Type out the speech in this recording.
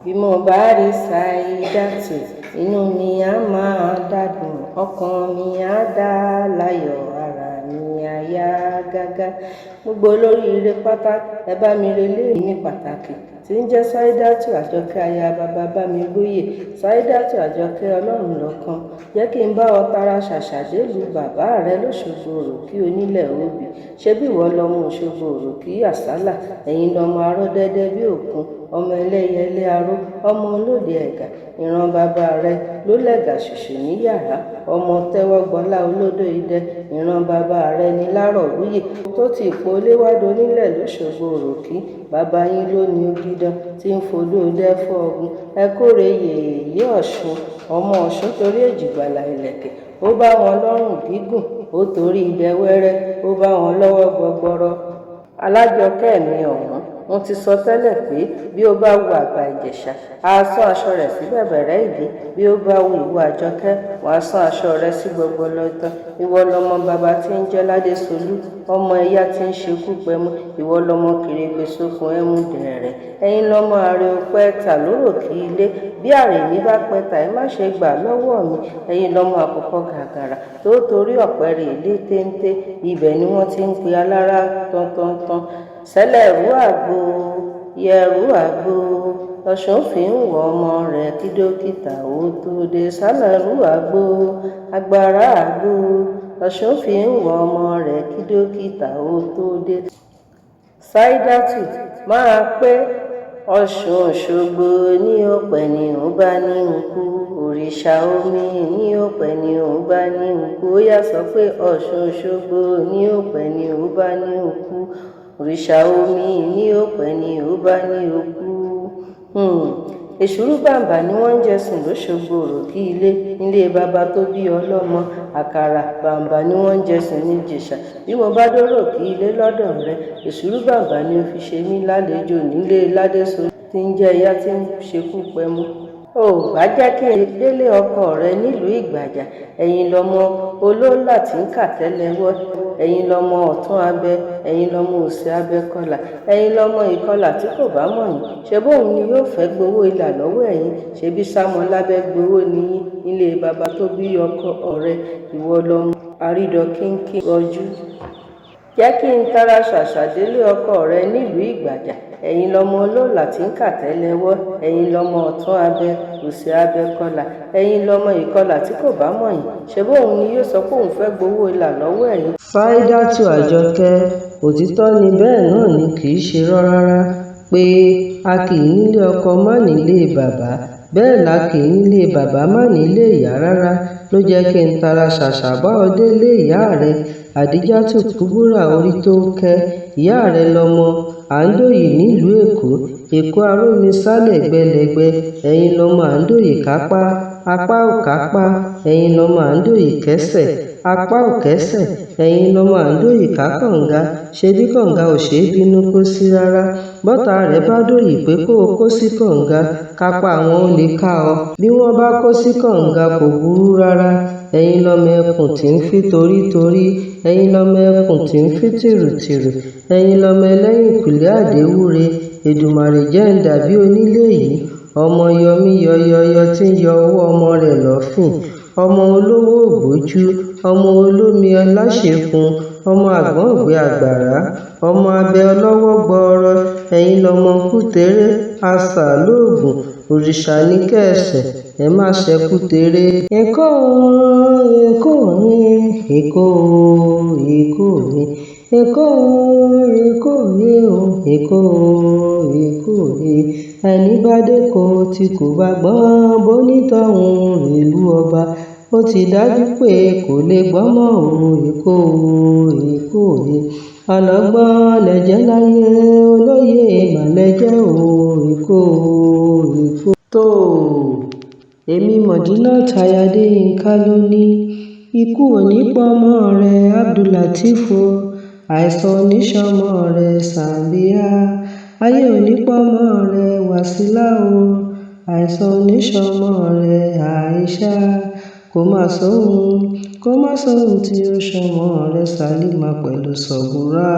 Bí mo bá rí Saidatu, inú mi á máa dádùn, ọkàn mi á dá láyọ̀, ara mi á yá gágá. Gbogbo olóríire pátá, ẹ bá mi relé mi pàtàkì tí ń jẹ́ Saidatu Àjọkẹ́ aya bàbá Bámigbóyè. Saidatu Àjọkẹ́, Ọlọ́run lọ́kan. Jẹ́ kí n bá ọ tara ṣàṣà délùú bàbá rẹ lọ́ṣogbo Òròkí onílẹ̀ òbí. Ṣé bí ìwọ lọmọ Òṣogbo Òròkí àsálà? Ẹ̀yin lọmọ arọ́ dẹ́dẹ́ bí òkun, ọmọ ẹlẹ́yẹlé aró, ọmọ olóde ẹ̀gà. Ìran bàbá rẹ ló lẹ̀gà ṣùṣù ní yàrá, ọmọ tẹ́wọ́gbọlá olódó idẹ. Ìran bàbá rẹ ní lárọ̀wúyè tó ti ipò léwádìí onílẹ̀ lọ́ṣogbo Òròkí. Bàbá yín ló ní ògìdán tí ń fodó dẹ fọ́ọ̀gùn. Ẹ kóre yèyé Ọ̀ṣun, ọmọ Ọ̀ṣun torí èjìgbàlà ìlẹ̀kẹ̀, ó bá wọn lọ́rùn gígùn, ó torí idẹ wẹ́rẹ́, ó bá wọn lọ́wọ́ gbọgbọrọ. Alájọkẹ́ mi ọ̀wọ́n, mo ti sọ tẹ́lẹ̀ pé bí ó bá wu àgbà Ìjẹ̀ṣà, á sán aṣọ rẹ̀ sí bẹ̀bẹ̀rẹ́ ìdí. Bí ó bá wu ìwọ Àjọkẹ́, wàá sán aṣọ rẹ sí gbogbo lọ́tàn. Ìwọ lọmọ bàbá tí ń jẹ́ Ládésolú, ọmọ ẹ̀yà tí ń ṣekú pẹmu. Ìwọ lọmọ kèrègbè sókun ẹmu dẹ̀rẹ̀. Ẹ̀yin lọmọ ààrẹ òpẹ ta lóròkí ilé. Bí ààrẹ mi bá pẹta, ẹ má ṣe gbà lọ́wọ́ mi. Ẹ̀yin lọmọ àkùkọ gàgàrà tó torí ọ̀pẹ rè lé téńté. Ibẹ̀ ni wọ́n ti ń pe alára tọ̀ntọ̀ntọ̀n. Sẹ́lẹ̀rú àgbo, yẹ̀rú àgbo, lọ́sùn fi ń wọ ọmọ rẹ̀ kí dókítà ó tó dé. Sẹ́lẹ̀rú àgbo, agbára àgbo, lọ́sùn fi ń wọ ọmọ rẹ̀ kí dókítà ó tó dé. Saidatu máa pé Ọ̀ṣun Òṣogbo ní òpè ní òun bá ní ń kú, òrìṣà omi ní òpè ní òun bá ní ń kú. Ó yá, sọ pé Ọ̀ṣun Òṣogbo ní òpè ní òun bá ní ń kú, òrìṣà omi ní òpè ní òun bá ní ń kú. Èsúrú bàǹbà ni wọ́n ń jẹ sùn lọ́ṣogbo Òròkí ilé nílé bàbá tó bí ọlọ́mọ. Àkàrà bàǹbà ni wọ́n ń jẹ sùn níjẹ̀ṣà. Bí mo bá dóròkí ilé lọ́dọ̀ rẹ, èsúrú bàǹbà ni ó fi ṣe mí lálejò nílé Ládésolú tí ń jẹ́ ìyá tí ń ṣekú pẹmu. Ó bá jẹ́ kí n délé ọkọ rẹ nílùú Ìgbàjà. Ẹ̀yin lọmọ olóòlà tí ń kàtẹ́lẹwọ́. Ẹ̀yin lọmọ ọ̀tún abẹ, ẹ̀yin lọmọ òsì abẹ kọlà. Ẹ̀yin lọmọ ìkọlà tí kò bá mọ̀ yín, ṣe bóun ni yóò fẹ́ gbowó ilà lọ́wọ́ ẹ̀yin? Ṣebí sámọ lábẹ́ gbowó níyín nílé bàbá tó bí ọkọ rẹ? Ìwọ lọmọ àrídọ̀kínkín rọjú. Jẹ́ kí n tara ṣàṣà délé ọkọ rẹ nílùú Ìgbàjà. Ẹ̀yin lọmọ olóòlà tí ń kàtẹ́lẹwọ́. Ẹ̀yin lọmọ ọ̀tún abẹ, òsì abẹ kọlà. Ẹ̀yin lọmọ ìkọlà tí kò bá mọ̀ yín, ṣe bóun ni yóò sọ pé òun fẹ́ gbowó ilà lọ́wọ́ ẹ̀yin? Saidatu Àjọkẹ́, òtítọ́ ni, bẹ́ẹ̀ náà ni kì í ṣe irọ́ rárá pé a kì í nílé ọkọ má nílé bàbá, bẹ́ẹ̀ la kì í nílé bàbá má nílé ìyá rárá. Ló jẹ́ kí n tara ṣàṣà bá ọ délé ìyá rẹ, Àdíjátù Kúbúrà orí tó kẹ́. Ìyá rẹ lọmọ Àǹdòyí nílùú Èkó, Èkó arómisá lẹ́gbẹ̀lẹ́gbẹ́. Ẹ̀yin lọmọ Àǹdòyí kápá, apá ò kápá. Ẹ̀yin lọmọ Àǹdòyí kẹ́sẹ̀, apá ò kẹ́sẹ̀. Ẹ̀yin lọmọ Àǹdòyí ká kànga, ṣebí kànga ò ṣeé bínú kó sí rárá. Bọ́tá rẹ bá dòyí pé kó o kó sí kànga, kápá àwọn ò lè ká ọ. Bí wọ́n bá kó sí kànga, kò burú rárá. Ẹ̀yin lọmọ ẹkùn tí ń fí torítorí. Ẹ̀yin lọmọ ẹkùn tí ń fí tìrùtìrù. Ẹ̀yin lọmọ ẹlẹ́yìnkùlé àdéwúre. Èdùmàrè jẹ́ ń dàbí onílé yìí. Ọmọ yọmí yọyọyọ tí ń yọ owó ọmọ rẹ̀ lọ́fìn. Ọmọ olówó ògbójú, ọmọ olómi aláṣekùn, ọmọ àgbọ̀ngbẹ àgbàrá, ọmọ abẹ ọlọ́wọ́ gbọọrọ. Ẹ̀yin lọmọ kúteré asà lóògùn, òrìṣà ní kẹsẹ̀, ẹ má ṣe kúteré. Èkó, Èkó mi, Èkó, Èkó mi, Èkó, Èkó mi o, Èkó, Èkó mi. Ẹni bá dẹ́kọ̀ tí kò bá gbọ́n, bónítọ̀hún rèlú ọba, ó ti dájú pé kò lè gbọ́n mọ́ o. Èkó, Èkó mi. Ọlọ́gbọ́n lẹ́jẹ́ láyé, olóye mà lẹ́jẹ́ o. Èkó, Èkó. Tó èmi Modinat Adéyinka ló ní ikú ò ní pọmọ rẹ Abdullateef o, àìsàn oníṣọmọ rẹ Sambia, ayé ò ní pọmọ rẹ Wasila o, àìsàn oníṣọmọ rẹ Aisha. Kò má sóhun, kó má sóhun tí ó ṣọmọ rẹ Salima pẹ̀lú Sọ̀gùrà.